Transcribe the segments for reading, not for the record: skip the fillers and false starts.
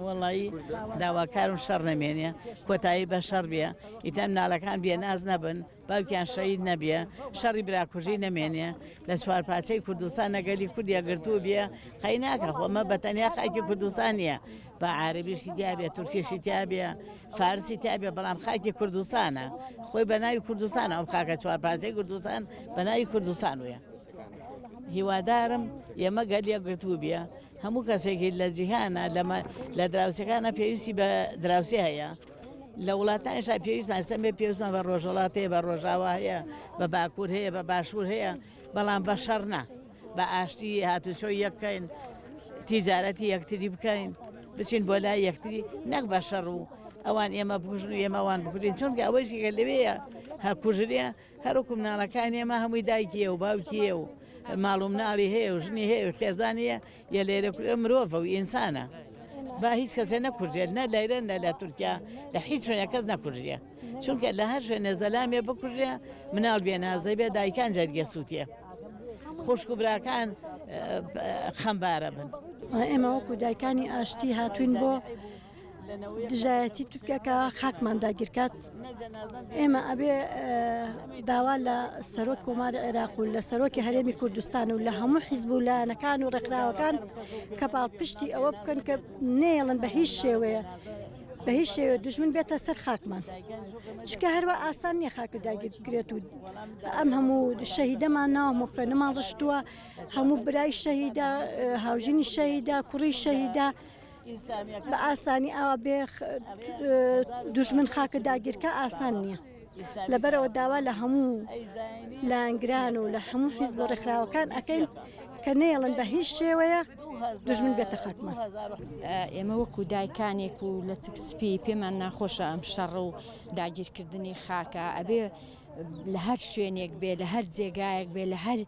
وەڵایی داواکارم شەڕ نەمێنێ کۆتایی بە شەڕ بێ ئیتر مناڵەکان بێناز نەبن باوکیان شەهید نەبێ شەڕی براکوژی نەمێنێ لە چوارپارچەی کوردستان نەگەلی کورد یەکگرتوو بێ قەی ناکە خۆمە بە تەنیا خاکی کوردستان نییە بە عربیشی تیاابێ تورکیشی تیاابێ فارسی تیاابێ بەڵام خاکی کوردستانە خۆی بە ناوی کوردستان ئەو خاکە چوارپارچەی کوردستان بە ناوی کوردستان وە هیوادارم ئێمە گەل یەکگرتوو بێ هەموو کەسێکی لە جیهانە لە دراوسەکانە پێویستی بە دراوسێ هەیە لە وڵاتانیشا پێویستمان ئێستا بێ پێویستمان بە ڕۆژهەڵات هەیە بە ڕۆژاوا هەیە بە باکوور هەیە بە باشوور هەیە بەڵام بە شەڕ نا بە ئاشتی هاتوچۆی یەک بکەین تیجارەتی یەکتری بکەین بچین بۆ لای یەکتری نەک بە شەڕ و ئەوان ئێمە بکوژن و ئێمە ئەوان بکوژین چونکە ئەوەیشی کە لەوێیە هە کوژرێ هەروەکو مناڵەکانی ئێمە هەمووی دایکیە و باوکیە و ماڵ و مناڵی هەیە و ژنی هەیە و خێزانی هەیە یە لێرە کورە مرۆڤە و ئینسانە با هیچ کەسێ نەکوژێت نە لەیرە نە لە تورکیا لە هیچ شوێنێک کەس نەکوژرێ چونکە لە هەر شوێنێ زەلامێ بکوژرێ مناڵ بێنازە بێ دایکان جەرگێ سووتێ خوشک و براکان خەمبارە بن. ئێمە وەکو دایکانی ئاشتی هاتوین بۆ دژایەتی تورکیا کە خاکمان داگیرکات ئێمە ئەبێ داوا لە سەرۆک کۆماری عێراق و لە سەرۆکی هەرێمی کوردستان و لە هەموو حیزب و لایەنەکان و ڕێکخراوەکان کە پاڵپشتی ئەوە بکەن کە نێڵن بە هیچ شێوەیە بە هیچ شێوە دژمن بێتە سەر خاکمان چکە هەروە ئاسان نییە خاک داگیر بکرێت و ئەم هەموو شەهیدەمان ناوە هەموو خوێنمان ڕشتووە هەموو برای شەهیدە هاوژینی شەهیدە کوڕی شەهیدە بە ئاسانی ئاوا بێ دوژمن خاکە داگیرکە ئاسان نییە. لەبەرەوە داوا لە هەموو لایەنگران و لە هەموو حیزب و ڕێکخراوەکان ئەەکەین کە نێڵن بە هیچ شێوەیە دژمن بێتە خاکمان. ئێمە وەکو دایکانێک و لەچک سپی پێمان ناخۆشە ئەم شەڕ و داگیرکردنی خاکە ئەبێ لە هەر شوێنێک بێ لە هەر جێگایەک بێ لە هەر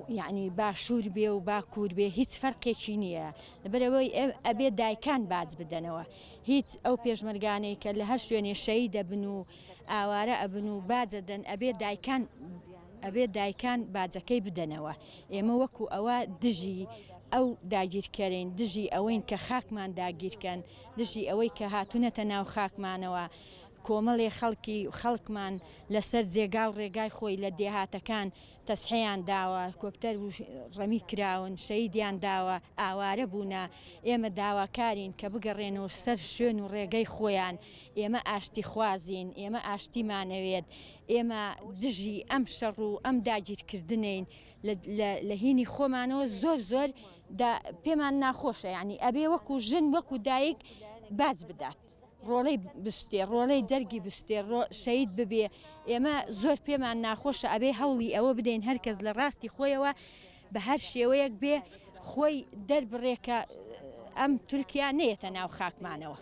یەعنی باشوور بێ و باکوور بێ هیچ فەرقێکی نییە لەبەرئەوەی ئەبێ دایکان باج بدەنەوە هیچ ئەو پێشمەرگانەی کە لە هەر شوێنێ شەهید ئەبن و ئاوارە ئەبن و باج ئەدەن ئەبێ دایکان ئەبێ دایکان باجەکەی بدەنەوە ئێمە وەکو ئەوە دژی ئەو داگیرکەرین دژی ئەوەین کە خاکمان داگیرکەن دژی ئەوەی کە هاتوونەتە ناو خاکمانەوە کۆمەڵێ خەڵکی خەڵکمان لەسەر جێگا و ڕێگای خۆی لە دێهاتەکان تەسحیان داوە، کۆپتەر و ڕەمی کراون، شەهیدیان داوە، ئاوارە بوونە، ئێمە داواکارین کە بگەڕێنەوە سەر شوێن و ڕێگەی خۆیان، ئێمە ئاشتیخوازین، ئێمە ئاشتیمانەوێت، ئێمە دژی ئەم شەڕ و ئەم داگیرکردنەین، لە هینی خۆمانەوە زۆر زۆر پێمان ناخۆشە، یانی ئەبێ وەکو ژن وەکو دایک باج بدات. ڕۆڵەی بستێ ڕۆڵەی جەرگی بستێ ڕۆ شەید ببێ ئێمە زۆر پێمان ناخۆشە ئەبێ هەوڵی ئەوە بدەین هەرکەس لە ڕاستی خۆیەوە بە هەر شێوەیەک بێ خۆی دەربڕێ کە ئەم تورکیا نەیەتە ناو خاکمانەوە.